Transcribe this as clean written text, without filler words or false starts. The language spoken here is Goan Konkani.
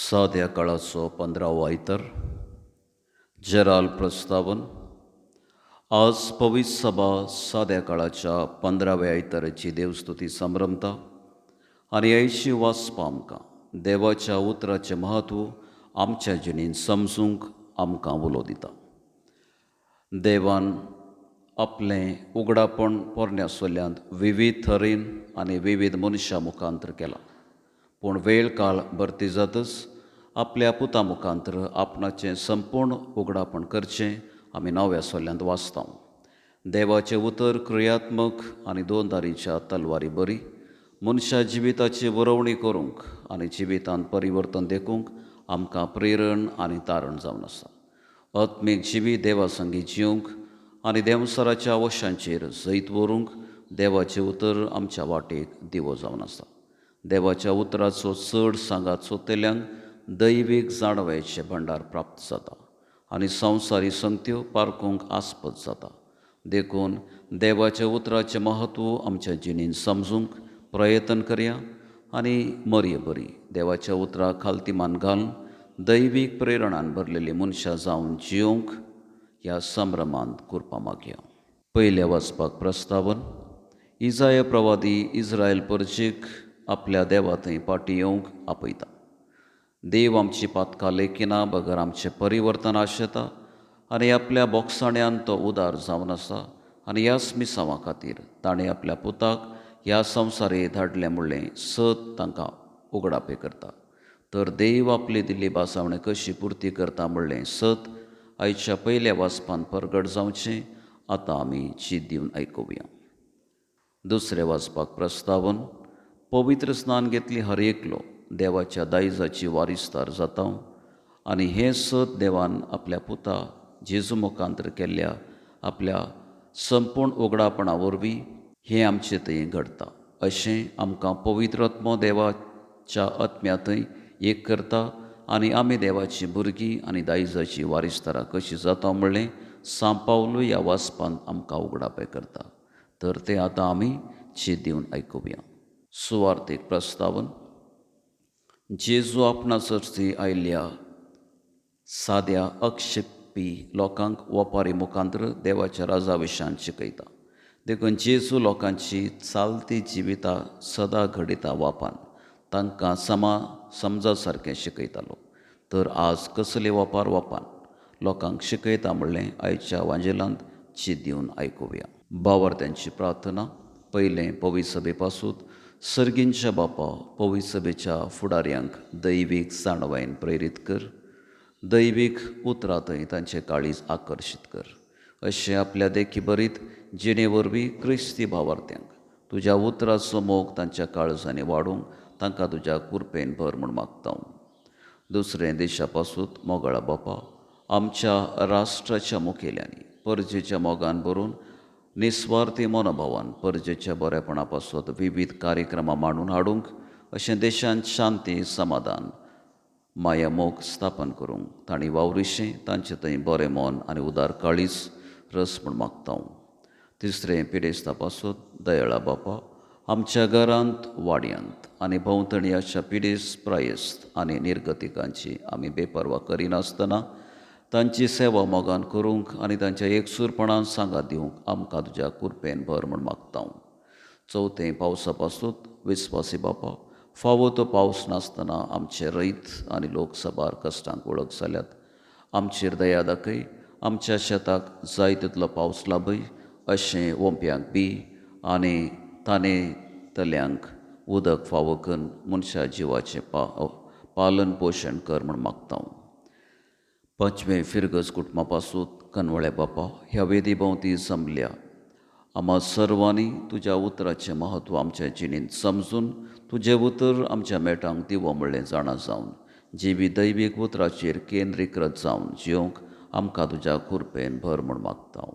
साद्या काळाचो 15वो आयतार. जेराल प्रस्तावन. आज पवित्र सभा साद्या काळाच्या 15व्या आयताराची देवस्तुती संभ्रमता आनी आयची वाचपा आमकां देवाच्या उतराचें म्हत्व आमच्या जिणेंत समजूंक आमकां उलो दिता. देवान आपलें उगडापण पोरण्या सोल्यांत विवीध तरेन आनी विवीध मनशां मुखांतर केलां, पूण वेळ काळ भरती जातच आपल्या पुता मुखांतर आपणाचें संपूर्ण उगडापण करचें आमी नव्या सोल्यांत वाचता. देवाचें उतर क्रियात्मक आनी दोन दारीच्या तलवारी बरी मनशा जिविताची बरोवणी करूंक आनी जिवितांत परिवर्तन देखूंक आमकां प्रेरण आनी तारण जावन आसा. आत्मीक जिवीत देवा संगी जिवंक आनी देंवसराच्या अवश्यांचेर जैत व्हरूंक देवाचें उतर आमच्या वाटेक दिवो जावन आसा. देवाच्या उतराचो चड सांगात सोदतल्यांक दैवीक जाणवायेचें भंडार प्राप्त जाता आनी संवसारी संगत्यो पारखूंक आस्पत जाता. देखून देवाच्या उतराचें म्हत्व आमच्या जिणेंत समजूंक प्रयत्न करया आनी मरये बरी देवाच्या उतराक खालती मान घालून दैवीक प्रेरणान भरलेली मनशां जावन जिवंक ह्या संभ्रमांत कुरपा मागया. पयल्या वाचपाक प्रस्तावन. इजाय प्रवादी इस्रायल परजेक आपल्या देवा थंय फाटीं येवंक आपयता. देव आमची पातकां लेखिना बगर आमचें परिवर्तन आशेता आनी आपल्या बोगसाण्यान तो उदार जावन आसा आनी ह्याच मिसांवा खातीर ताणें आपल्या पुताक ह्या संवसारे धाडलें म्हणलें सत तांकां उगडापे करता. तर देव आपली दिल्ली भासावणी कशी पुर्ती करता म्हणलें सत आयच्या पयल्या वाचपान परगट जावचें आतां आमी चीत दिवन आयकुया. दुसरें वाचपाक प्रस्तावन. पवित्र स्नान घेतली हर एकलो देवाच्या दायजाची वारिसदार जाता आनी हें सत देवान आपल्या पुता जेजू मुखांतर केल्ल्या आपल्या संपूर्ण उगडापणा वरवीं हें आमचे थंय घडता. अशें आमकां पवित्र आत्मो देवाच्या आत्म्या थंय एक करता आनी आमी देवाची भुरगीं आनी दायजाची वारिसदारां कशी जाता म्हणलें सांपावलू ह्या वाचपान आमकां उगडापें करता. तर तें आतां आमी चीत दिवन आयकुया. सुवार्थीक प्रस्तावन. जेजू आपणा सरशी आयिल्ल्या साद्या अक्षेपी लोकांक वपारी मुखांतर देवाच्या राजा विशयान शिकयता. देखून जेजू लोकांची चालती जिवितां सदां घडिता वापान तांकां समा समजा सारकें शिकयतालो. तर आज कसले वपार वापान लोकांक शिकयता म्हणलें आयच्या वांजेलांत चीत दिवन आयकुया. बावार्थ्यांची प्रार्थना. पयलें पवित्र सभे पासून सर्गींच्या बापा पवित्र सभेच्या फुडाऱ्यांक दैवीक जाणवायेन प्रेरीत कर, दैवीक उतरां थंय तांचें काळीज आकर्शीत कर. अशें आपल्या देखी बरीत जिणे वरवीं क्रिस्ती भावार्थ्यांक तुज्या उतराचो मोग तांच्या काळजांनी वाडूंक तांकां तुज्या कुरपेन भर म्हूण मागता. दुसरें देशा पासून मोगाळा बापा आमच्या राष्ट्राच्या मुखेल्यांनी परजेच्या मोगान भरून निस्वार्थी मनोभावान परजेच्या बरेपणा पासत विवीध कार्यक्रमां मांडून हाडूंक अशें देशांत शांती समाधान माया मोग स्थापन करूंक तांणी वावरिशें तांचे थंय बरें मन आनी उदार काळीज रस म्हूण मागता. तिसरें पिडेस्ता पासत दयाळा बापा आमच्या घरांत वाड्यांत आनी भोंवतणी अशा पिडेस्त प्रायस्त आनी निर्गतिकांची आमी बेपर्वा करिनासतना तांची सेवा मोगान करूंक आनी तांच्या एकसूरपणान सांगात दिवंक आमकां तुज्या कुरपेन भर म्हूण मागता. चवथें पावसा पासून विस्वासी बापा फावो तो पावस नासतना आमचे रयत आनी लोक सभार कश्टांक वळख जाल्यात. आमचेर दया दाखय, आमच्या शेताक जाय तितलो पावस लाभय अशें ओंप्यांक बी आनी ताणे तल्यांक उदक फावो करून मनशा जिवाचें पालन पोशण कर म्हूण मागता. पांचवें फिरगज कुटुंबा पासून कनवळ्या बापा ह्या वेदी भोंवती जमल्या आमा सर्वांनी तुज्या उतराचें म्हत्व आमच्या जिणेंत समजून तुजें उतर आमच्या मेटांक दिवो म्हणलें जाणा जावन जिवी दैवीक उतराचेर केंद्रीकृत जावन जिवंक आमकां तुज्या कुरपेन भर म्हूण मागता.